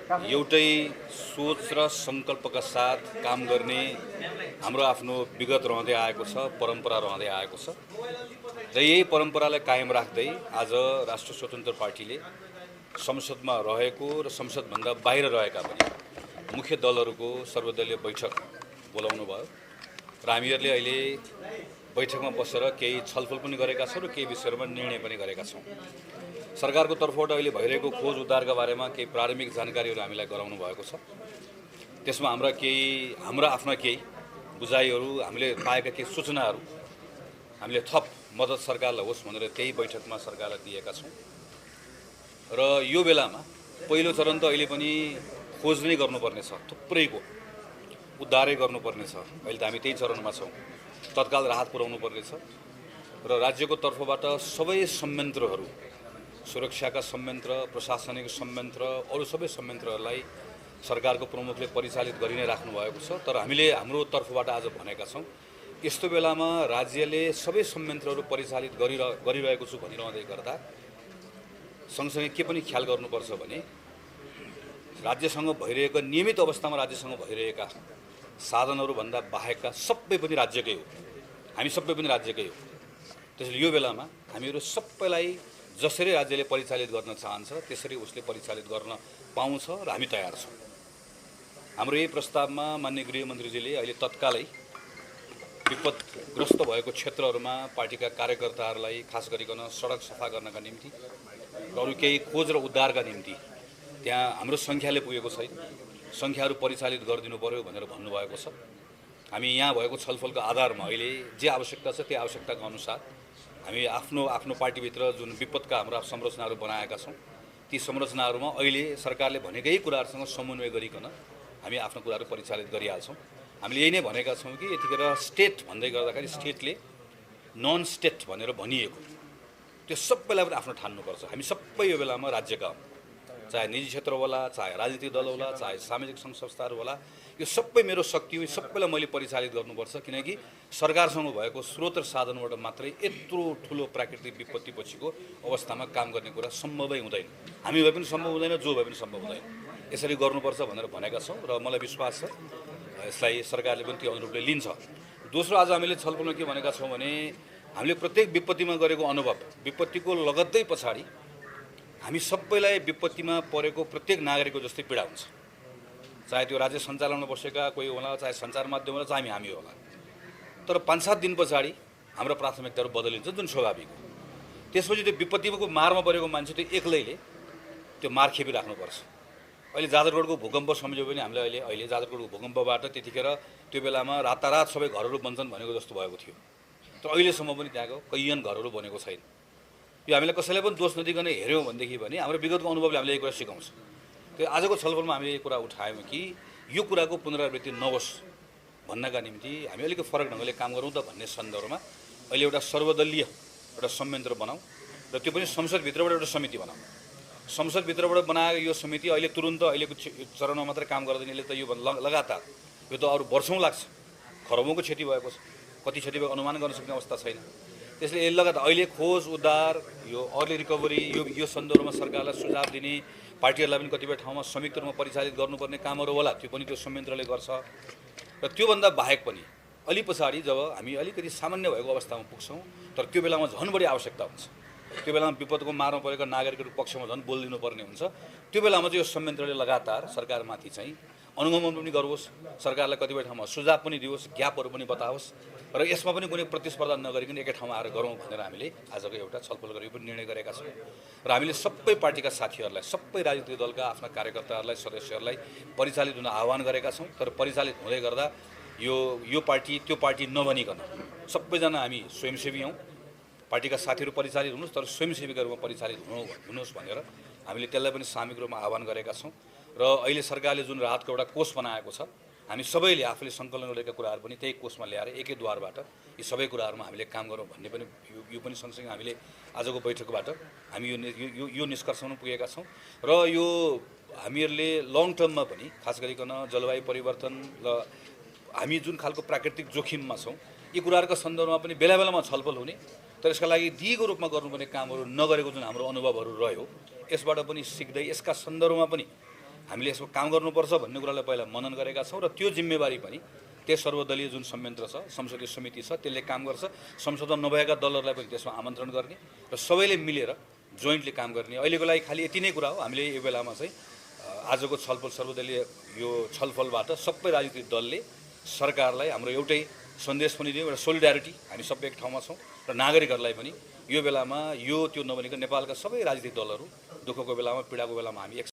एउटै सोच र सङ्कल्पका साथ काम गर्ने हाम्रो आफ्नो विगत रहँदै आएको छ, परम्परा रहँदै आएको छ र यही परम्परालाई कायम राख्दै आज राष्ट्रिय स्वतन्त्र पार्टीले संसदमा रहेको र संसदभन्दा बाहिर रहेका पनि मुख्य दलहरूको सर्वदलीय बैठक बोलाउनु भयो र हामीहरूले अहिले बैठकमा बसेर केही छलफल पनि गरेका छौँ र केही विषयहरूमा निर्णय पनि गरेका छौँ। सरकारको तर्फबाट अहिले भइरहेको खोज उद्धारका बारेमा केही प्रारम्भिक जानकारीहरू हामीलाई गराउनु भएको छ। त्यसमा हाम्रा आफ्ना केही बुझाइहरू, हामीले पाएका केही सूचनाहरू हामीले थप मद्दत सरकारलाई होस् भनेर त्यही बैठकमा सरकारलाई दिएका छौँ। र यो बेलामा पहिलो चरण त अहिले पनि खोज नै गर्नुपर्ने छ, थुप्रैको उद्धारै गर्नुपर्ने छ। अहिले त हामी त्यही चरणमा छौँ, तत्काल राहत पुर्याउनु पर्नेछ र राज्यको तर्फबाट सबै संयन्त्रहरू, सुरक्षाका संयन्त्र, प्रशासनिक संयन्त्र, अरू सबै संयन्त्रहरूलाई सरकारको प्रमुखले परिचालित गरि नै राख्नु भएको छ। तर हामीले हाम्रो तर्फबाट आज भनेका छौँ, यस्तो बेलामा राज्यले सबै संयन्त्रहरू परिचालित गरिरहेको छु भनिरहँदै गर्दा सँगसँगै के पनि ख्याल गर्नुपर्छ भने राज्यसँग भइरहेका नियमित अवस्थामा राज्यसँग भइरहेका साधनहरूभन्दा बाहेकका सबै पनि राज्यकै हो, हामी सबै पनि राज्यकै हो। त्यसैले यो बेलामा हामीहरू सबैलाई जसरी राज्यले परिचालित गर्न चाहन्छ त्यसरी उसले परिचालित गर्न पाउँछ र हामी तयार छौँ। हाम्रो यही प्रस्तावमा माननीय गृहमन्त्रीजीले अहिले तत्कालै विपदग्रस्त भएको क्षेत्रहरूमा पार्टीका कार्यकर्ताहरूलाई खास गरिकन सडक सफा गर्नका निम्ति र अरू केही खोज र उद्धारका निम्ति त्यहाँ हाम्रो सङ्ख्याले पुगेको छैन, सङ्ख्याहरू परिचालित गरिदिनु पर्यो भनेर भन्नुभएको छ। हामी यहाँ भएको छलफलको आधारमा अहिले जे आवश्यकता छ त्यो आवश्यकताको अनुसार हामी आफ्नो पार्टीभित्र जुन विपदका हाम्रा संरचनाहरू बनाएका छौँ ती संरचनाहरूमा अहिले सरकारले भनेकै कुराहरूसँग समन्वय गरिकन हामी आफ्नो कुराहरू परिचालित गरिहाल्छौँ। हामीले यही नै भनेका छौँ कि यतिखेर स्टेट भन्दै गर्दाखेरि स्टेटले नन स्टेट भनेर भनिएको त्यो सबैलाई पनि आफ्नो ठान्नुपर्छ। हामी सबै यो बेलामा राज्यका हौँ, चाहे निजी क्षेत्र होला, चाहे राजनीतिक दल होला, चाहे सामाजिक सङ्घ संस्थाहरू होला, यो सबै मेरो शक्ति हो, सबैलाई मैले परिचालित गर्नुपर्छ। किनकि सरकारसँग भएको स्रोत र साधनबाट मात्रै यत्रो ठुलो प्राकृतिक विपत्ति पछिको अवस्थामा काम गर्ने कुरा सम्भवै हुँदैन। हामी भए पनि सम्भव हुँदैन, जो भए पनि सम्भव हुँदैन। यसरी गर्नुपर्छ भनेर भनेका छौँ र मलाई विश्वास छ यसलाई सरकारले पनि त्यो अनुरूपले लिन्छ। दोस्रो, आज हामीले छलफलमा के भनेका छौँ भने हामीले प्रत्येक विपत्तिमा गरेको अनुभव, विपत्तिको लगत्तै पछाडि हामी सबैलाई विपत्तिमा परेको प्रत्येक नागरिकको जस्तै पीडा हुन्छ, चाहे त्यो राज्य सञ्चालनमा बसेका कोही होला, चाहे सञ्चार माध्यम होला, चाहे हामी होला। तर 5-7 दिन पछाडि हाम्रो प्राथमिकताहरू बदलिन्छ, जुन स्वाभाविक हो। त्यसपछि त्यो विपत्तिको मारमा परेको मान्छे त्यो एक्लैले त्यो मार खेपिराख्नुपर्छ। अहिले जाजरकोटको भूकम्प सम्झ्यो भने हामीले अहिले जाजरकोटको भूकम्पबाट त्यतिखेर त्यो बेलामा रातारात सबै घरहरू बन्छन् भनेको जस्तो भएको थियो। तर अहिलेसम्म पनि त्यहाँको कैयन घरहरू बनेको छैन। यो हामीले कसैलाई पनि दोष नदिकन हेऱ्यौँ भनेदेखि भने हाम्रो विगतको अनुभवले हामीले यही कुरा सिकाउँछ। त्यो आजको छलफलमा हामीले यो कुरा उठायौँ कि यो कुराको पुनरावृत्ति नहोस् भन्नका निम्ति हामी अलिकति फरक ढङ्गले काम गरौँ त भन्ने सन्दर्भमा अहिले एउटा सर्वदलीय एउटा संयन्त्र बनाऊँ र त्यो पनि संसदभित्रबाट एउटा समिति बनाऊँ। संसदभित्रबाट बनाएको यो समिति अहिले तुरुन्त अहिलेको चरणमा मात्रै काम गर्दैन, यसले त यो लगातार यो त अरू वर्षौँ लाग्छ। खरबौँको क्षति भएको छ, कति क्षति भएको अनुमान गर्न सक्ने अवस्था छैन। त्यसले यसले लगातार अहिले खोज उद्धार, यो अर्ली रिकभरी, यो सन्दर्भमा सरकारलाई सुझाव दिने, पार्टीहरूलाई पनि कतिपय ठाउँमा संयुक्त रूपमा परिचालित गर्नुपर्ने कामहरू होला, त्यो पनि त्यो संयन्त्रले गर्छ। र त्योभन्दा बाहेक पनि अलि पछाडि जब हामी अलिकति सामान्य भएको अवस्थामा पुग्छौँ, तर त्यो बेलामा झन् बढी आवश्यकता हुन्छ। त्यो बेलामा विपदको मारमा परेका नागरिकहरूको पक्षमा झन् बोलिदिनु पर्ने हुन्छ। त्यो बेलामा चाहिँ यो संयन्त्रले लगातार सरकारमाथि चाहिँ अनुगमन पनि गरोस्, सरकारलाई कतिपय ठाउँमा सुझाव पनि दियोस्, ग्यापहरू पनि बताओस् र यसमा पनि कुनै प्रतिस्पर्धा नगरिकन एकै ठाउँमा आएर गरौँ भनेर हामीले आजको एउटा छलफल गरेर पनि निर्णय गरेका छौँ। र हामीले सबै पार्टीका साथीहरूलाई, सबै राजनीतिक दलका आफ्ना कार्यकर्ताहरूलाई, सदस्यहरूलाई परिचालित हुन आह्वान गरेका छौँ। तर परिचालित हुँदै गर्दा यो पार्टी त्यो पार्टी नभनिकन सबैजना हामी स्वयंसेवी हौँ, पार्टीका साथीहरू परिचालित हुनुहोस् तर स्वयंसेवीका रूपमा परिचालित हुनुहोस् भनेर हामीले त्यसलाई पनि सामूहिक रूपमा आह्वान गरेका छौँ। र अहिले सरकारले जुन राहतको एउटा कोष बनाएको छ, हामी सबैले आफूले सङ्कलन गरेका कुराहरू पनि त्यही कोषमा ल्याएर एकै द्वारबाट यी सबै कुराहरूमा हामीले काम गरौँ भन्ने पनि यो पनि सँगसँगै हामीले आजको बैठकबाट हामी यो निष्कर्षमा पुगेका छौँ। र यो हामीहरूले लङ टर्ममा पनि खास गरिकन जलवायु परिवर्तन र हामी जुन खालको प्राकृतिक जोखिममा छौँ यी कुराहरूको सन्दर्भमा पनि बेला बेलामा छलफल हुने, तर यसका लागि दिगो रूपमा गर्नुपर्ने कामहरू नगरेको जुन हाम्रो अनुभवहरू रह्यो यसबाट पनि सिक्दै यसका सन्दर्भमा पनि हामीले यसको काम गर्नुपर्छ भन्ने कुरालाई पहिला मनन गरेका छौँ र त्यो जिम्मेवारी पनि त्यस सर्वदलीय जुन संयन्त्र छ, संसदीय समिति छ, त्यसले काम गर्छ। संसदमा नभएका दलहरूलाई पनि त्यसमा आमन्त्रण गर्ने र सबैले मिलेर जोइन्टली काम गर्ने। अहिलेको लागि खालि यति नै कुरा हो। हामीले यो बेलामा चाहिँ आजको छलफल सर्वदलीय यो छलफलबाट सबै राजनीतिक दलले सरकारलाई हाम्रो एउटै सन्देश पनि दियौँ, एउटा सोलिडारिटी, हामी सबै एक ठाउँमा छौँ र नागरिकहरूलाई पनि यो बेलामा यो त्यो नभनेको नेपालका सबै राजनीतिक दलहरू दुःखको बेलामा, पीडाको बेलामा हामी